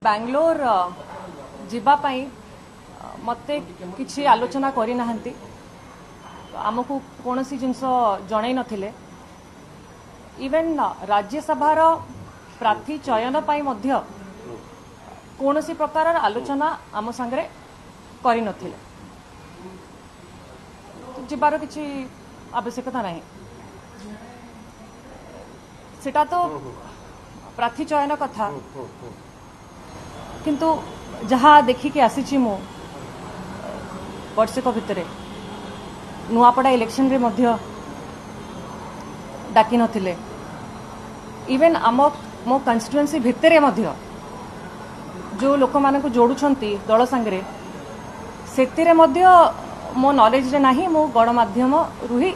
ବାଙ୍ଗାଲୋର ଯିବା ପାଇଁ ମୋତେ କିଛି ଆଲୋଚନା କରିନାହାନ୍ତି, ଆମକୁ କୌଣସି ଜିନିଷ ଜଣାଇ ନଥିଲେ। ଇଭେନ୍ ରାଜ୍ୟସଭାର ପ୍ରାର୍ଥୀ ଚୟନ ପାଇଁ ମଧ୍ୟ କୌଣସି ପ୍ରକାରର ଆଲୋଚନା ଆମ ସାଙ୍ଗରେ କରିନଥିଲେ। ଯିବାର କିଛି ଆବଶ୍ୟକତା ନାହିଁ। ସେଟା ତ ପ୍ରାର୍ଥୀ ଚୟନ କଥା, କିନ୍ତୁ ଯାହା ଦେଖିକି ଆସିଛି ମୁଁ ବର୍ଷକ ଭିତରେ, ନୂଆପଡ଼ା ଇଲେକ୍ସନରେ ମଧ୍ୟ ଡାକି ନଥିଲେ। ଇଭେନ୍ ଆମ ମୋ କନଷ୍ଟିଟ୍ୟୁଏନ୍ସି ଭିତରେ ମଧ୍ୟ ଯେଉଁ ଲୋକମାନଙ୍କୁ ଯୋଡୁଛନ୍ତି ଦଳ ସାଙ୍ଗରେ, ସେଥିରେ ମଧ୍ୟ ମୋ ନଲେଜରେ ନାହିଁ। ମୁଁ ଗଣମାଧ୍ୟମରୁ ହିଁ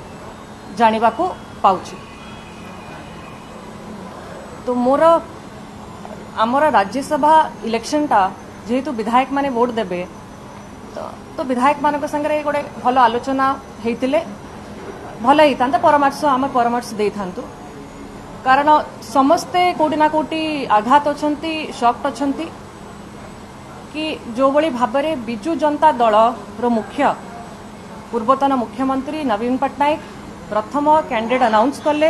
ଜାଣିବାକୁ ପାଉଛି। ତ ମୋର ଆମର ରାଜ୍ୟସଭା ଇଲେକ୍ସନଟା ଯେହେତୁ ବିଧାୟକମାନେ ଭୋଟ ଦେବେ, ତ ବିଧାୟକମାନଙ୍କ ସାଙ୍ଗରେ ଗୋଟେ ଭଲ ଆଲୋଚନା ହେଇଥିଲେ ଭଲ ହେଇଥାନ୍ତା। ପରାମର୍ଶ, ଆମେ ପରାମର୍ଶ ଦେଇଥାନ୍ତୁ, କାରଣ ସମସ୍ତେ କୋଉଠି ନା କୋଉଠି ଆଘାତ ଅଛନ୍ତି, ସକ୍ଟ ଅଛନ୍ତି କି ଯେଉଁଭଳି ଭାବରେ ବିଜୁ ଜନତା ଦଳର ମୁଖ୍ୟ ପୂର୍ବତନ ମୁଖ୍ୟମନ୍ତ୍ରୀ ନବୀନ ପଟ୍ଟନାୟକ ପ୍ରଥମ କ୍ୟାଣ୍ଡିଡେଟ୍ ଆନାଉନ୍ସ କଲେ,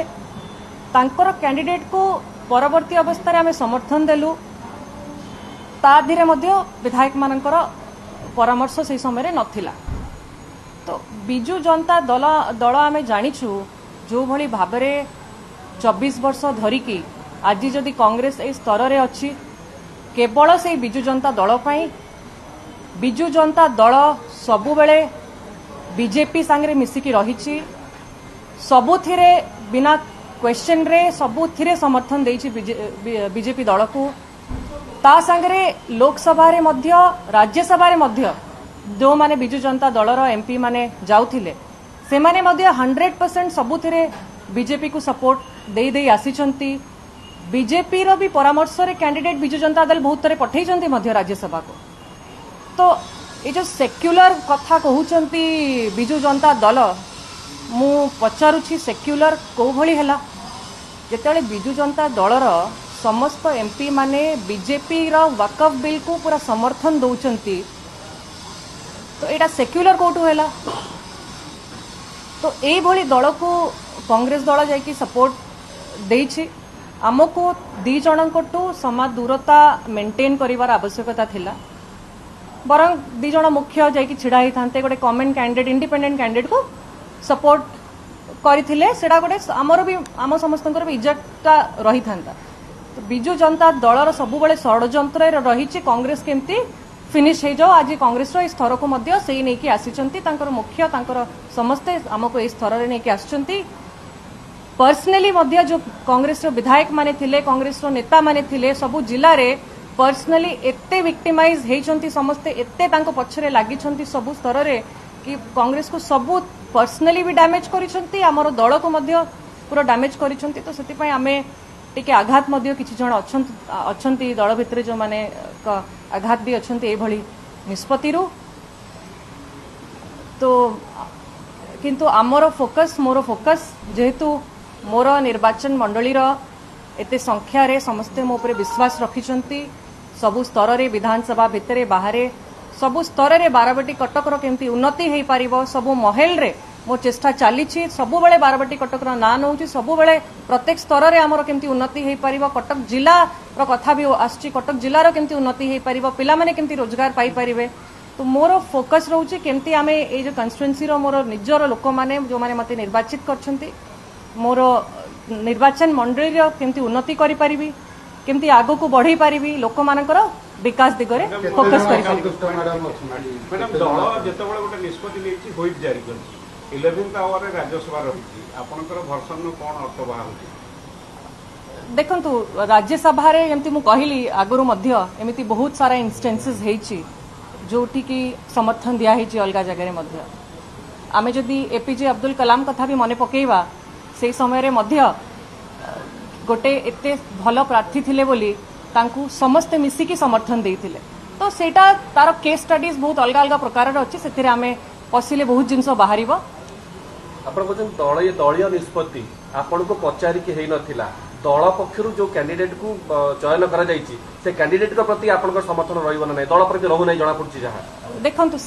ତାଙ୍କର କ୍ୟାଣ୍ଡିଡେଟ୍କୁ ପରବର୍ତ୍ତୀ ଅବସ୍ଥାରେ ଆମେ ସମର୍ଥନ ଦେଲୁ, ତା ଦେହରେ ମଧ୍ୟ ବିଧାୟକମାନଙ୍କର ପରାମର୍ଶ ସେହି ସମୟରେ ନଥିଲା। ତ ବିଜୁ ଜନତା ଦଳ ଆମେ ଜାଣିଛୁ ଯେଉଁଭଳି ଭାବରେ 24 ବର୍ଷ ଧରିକି ଆଜି ଯଦି କଂଗ୍ରେସ ଏଇ ସ୍ତରରେ ଅଛି, କେବଳ ସେଇ ବିଜୁ ଜନତା ଦଳ ପାଇଁ। ବିଜୁ ଜନତା ଦଳ ସବୁବେଳେ ବିଜେପି ସାଙ୍ଗରେ ମିଶିକି ରହିଛି, ସବୁଥିରେ ବିନା କ୍ୱେଶ୍ଚନରେ ସବୁଥିରେ ସମର୍ଥନ ଦେଇଛି ବିଜେପି ଦଳକୁ। ତା ସାଙ୍ଗରେ ଲୋକସଭାରେ ମଧ୍ୟ, ରାଜ୍ୟସଭାରେ ମଧ୍ୟ ଯେଉଁମାନେ ବିଜୁ ଜନତା ଦଳର ଏମ୍ପି ମାନେ ଯାଉଥିଲେ, ସେମାନେ ମଧ୍ୟ 100% ସବୁଥିରେ ବିଜେପିକୁ ସପୋର୍ଟ ଦେଇ ଦେଇ ଆସିଛନ୍ତି। ବିଜେପିର ବି ପରାମର୍ଶରେ କ୍ୟାଣ୍ଡିଡେଟ୍ ବିଜୁ ଜନତା ଦଳ ବହୁତ ଥରେ ପଠେଇଛନ୍ତି ମଧ୍ୟ ରାଜ୍ୟସଭାକୁ। ତ ଏ ଯେଉଁ ସେକ୍ୟୁଲାର କଥା କହୁଛନ୍ତି ବିଜୁ ଜନତା ଦଳ, ମୁଁ ପଚାରୁଛି ସେକ୍ୟୁଲାର କୋଉ ଭଳି ହେଲା, ଯେତେବେଳେ ବିଜୁ ଜନତା ଦଳର ସମସ୍ତ ଏମ୍ପି ମାନେ ବିଜେପିର ୱାକଫ ବିଲ୍କୁ ପୁରା ସମର୍ଥନ ଦେଉଛନ୍ତି? ତ ଏଇଟା ସେକ୍ୟୁଲାର କୋଉଠୁ ହେଲା? ତ ଏଇଭଳି ଦଳକୁ କଂଗ୍ରେସ ଦଳ ଯାଇକି ସପୋର୍ଟ ଦେଇଛି। ଆମକୁ ଦି ଜଣଙ୍କଠୁ ସମାନ ଦୂରତା ମେଣ୍ଟେନ୍ କରିବାର ଆବଶ୍ୟକତା ଥିଲା। ବରଂ ଦି ଜଣ ମୁଖ୍ୟ ଯାଇକି ଛିଡ଼ା ହେଇଥାନ୍ତେ, ଗୋଟେ କମନ୍ କ୍ୟାଣ୍ଡିଡେଟ୍, ଇଣ୍ଡିପେଣ୍ଡେଣ୍ଟ କ୍ୟାଣ୍ଡିଡେଟ୍କୁ ସପୋର୍ଟ କରିଥିଲେ, ସେଟା ଗୋଟେ ଆମର ବି, ଆମ ସମସ୍ତଙ୍କର ବି ଇଜ୍ଜତଟା ରହିଥାନ୍ତା। ତ ବିଜୁ ଜନତା ଦଳର ସବୁବେଳେ ଷଡ଼ଯନ୍ତ୍ରରେ ରହିଛି କଂଗ୍ରେସ କେମିତି ଫିନିଶ ହେଇଯାଉ। ଆଜି କଂଗ୍ରେସର ଏଇ ସ୍ତରକୁ ମଧ୍ୟ ସେଇ ନେଇକି ଆସିଛନ୍ତି। ତାଙ୍କର ମୁଖ୍ୟ, ତାଙ୍କର ସମସ୍ତେ ଆମକୁ ଏଇ ସ୍ତରରେ ନେଇକି ଆସିଛନ୍ତି। ପର୍ସନାଲି ମଧ୍ୟ ଯୋଉ କଂଗ୍ରେସର ବିଧାୟକ ମାନେ ଥିଲେ, କଂଗ୍ରେସର ନେତା ମାନେ ଥିଲେ, ସବୁ ଜିଲ୍ଲାରେ ପର୍ସନାଲି ଏତେ ଭିକ୍ଟିମାଇଜ ହେଇଛନ୍ତି ସମସ୍ତେ, ଏତେ ତାଙ୍କ ପଛରେ ଲାଗିଛନ୍ତି ସବୁ ସ୍ତରରେ କି କଂଗ୍ରେସକୁ ସବୁ ପର୍ସନାଲି ବି ଡ୍ୟାମେଜ କରିଛନ୍ତି, ଆମର ଦଳକୁ ମଧ୍ୟ ପୁରା ଡ୍ୟାମେଜ କରିଛନ୍ତି। ତ ସେଥିପାଇଁ ଆମେ ଟିକେ ଆଘାତ ମଧ୍ୟ କିଛି ଜଣ ଅଛନ୍ତି ଦଳ ଭିତରେ ଯେଉଁମାନେ ଆଘାତ ବି ଅଛନ୍ତି ଏଇଭଳି ନିଷ୍ପତ୍ତିରୁ। ତ କିନ୍ତୁ ଆମର ଫୋକସ୍, ମୋର ଫୋକସ୍, ଯେହେତୁ ମୋର ନିର୍ବାଚନ ମଣ୍ଡଳୀର ଏତେ ସଂଖ୍ୟାରେ ସମସ୍ତେ ମୋ ଉପରେ ବିଶ୍ୱାସ ରଖିଛନ୍ତି, ସବୁ ସ୍ତରରେ, ବିଧାନସଭା ଭିତରେ ବାହାରେ ସବୁ ସ୍ତରରେ ବାରବାଟୀ କଟକର କେମିତି ଉନ୍ନତି ହେଇପାରିବ ସବୁ ମହଲରେ ମୋ ଚେଷ୍ଟା ଚାଲିଛି। ସବୁବେଳେ ବାରବାଟୀ କଟକର ନାଁ ନେଉଛି, ସବୁବେଳେ ପ୍ରତ୍ୟେକ ସ୍ତରରେ ଆମର କେମିତି ଉନ୍ନତି ହେଇପାରିବ। କଟକ ଜିଲ୍ଲାର କଥା ବି ଆସୁଛି, କଟକ ଜିଲ୍ଲାର କେମିତି ଉନ୍ନତି ହେଇପାରିବ, ପିଲାମାନେ କେମିତି ରୋଜଗାର ପାଇପାରିବେ। ତ ମୋର ଫୋକସ୍ ରହୁଛି କେମିତି ଆମେ ଏଇ ଯୋଉ କନଷ୍ଟିଟ୍ୟୁଏନ୍ସିର ମୋର ନିଜର ଲୋକମାନେ ଯେଉଁମାନେ ମୋତେ ନିର୍ବାଚିତ କରିଛନ୍ତି, ମୋର ନିର୍ବାଚନ ମଣ୍ଡଳୀର କେମିତି ଉନ୍ନତି କରିପାରିବି, କେମିତି ଆଗକୁ ବଢେଇ ପାରିବି, ଲୋକମାନଙ୍କର ବିକାଶ ଦିଗରେ ଫୋକସ୍ କରିପାରିବି। ମ୍ୟାଡାମ, ଦଳ ଯେତେବେଳେ ଗୋଟେ ନିଷ୍ପତ୍ତି ନେଇଛି, ହ୍ୱିପ୍ ଜାରି କରିଛି, 11th ଆୱାରରେ ରାଜ୍ୟସଭା ରହିଛି, ଆପଣଙ୍କର ଭର୍ସନରୁ କଣ ଅର୍ଥ ବାହାରୁଛି? ଦେଖନ୍ତୁ, ରାଜ୍ୟସଭାରେ ଯେମିତି ମୁଁ କହିଲି, ଆଗରୁ ମଧ୍ୟ ଏମିତି ବହୁତ ସାରା ଇନଷ୍ଟାନ୍ସେସ୍ ହେଇଛି ଯୋଉଠିକି ସମର୍ଥନ ଦିଆହେଇଛି ଅଲଗା ଜାଗାରେ ମଧ୍ୟ। ଆମେ ଯଦି ଏପିଜେ ଅବ୍ଦୁଲ କଲାମ କଥା ବି ମନେ ପକେଇବା, ସେଇ ସମୟରେ ମଧ୍ୟ ଗୋଟେ ଏତେ ଭଲ ପ୍ରାର୍ଥୀ ଥିଲେ ବୋଲି ତାଙ୍କୁ ସମସ୍ତେ ମିଶିକି ସମର୍ଥନ ଦେଇଥିଲେ। ତ ସେଇଟା ତାର କେସ୍ ଷ୍ଟଡିଜ୍ ବହୁତ ଅଲଗା ଅଲଗା ପ୍ରକାରର ଅଛି, ସେଥିରେ ଆମେ ପଶିଲେ ବହୁତ ଜିନିଷ ବାହାରିବ। ଆପଣ କହୁଛନ୍ତି ଦଳୀୟ ନିଷ୍ପତ୍ତି ଆପଣଙ୍କୁ ପଚାରିକି ହେଇନଥିଲା। ଦଳ ପକ୍ଷରୁ ଯୋଉ କ୍ୟାଣ୍ଡିଡେଟକୁ ଚୟନ କରାଯାଇଛି, ସେ କ୍ୟାଣ୍ଡିଡେଟଙ୍କ ପ୍ରତି ଆପଣଙ୍କର ସମର୍ଥନ ରହିବ ନା ନାହିଁ? ଦଳ ପ୍ରତି ରହୁନାହିଁ ଜଣାପଡୁଛି ଯାହା। ଦେଖନ୍ତୁ,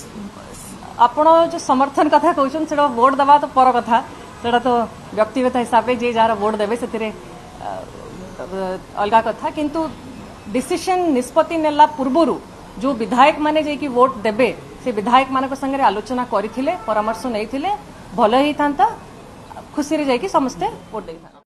ଆପଣ ଯୋଉ ସମର୍ଥନ କଥା କହୁଛନ୍ତି, ସେଟା ଭୋଟ ଦେବା ତ ପର କଥା। ସେଟା ତ ବ୍ୟକ୍ତିଗତ ହିସାବରେ ଯିଏ ଯାହାର ଭୋଟ ଦେବେ, ସେଥିରେ ଅଲଗା କଥା। କିନ୍ତୁ ଡିସିସନ, ନିଷ୍ପତ୍ତି ନେଲା ପୂର୍ବରୁ ଯୋଉ ବିଧାୟକ ମାନେ ଯାଇକି ଭୋଟ ଦେବେ, ସେ ବିଧାୟକ ମାନଙ୍କ ସାଙ୍ଗରେ ଆଲୋଚନା କରିଥିଲେ, ପରାମର୍ଶ ନେଇଥିଲେ ଭଲ ହେଇଥାନ୍ତା। ଖୁସିରେ ଯାଇକି ସମସ୍ତେ ଭୋଟ ଦେଇଥାନ୍ତେ।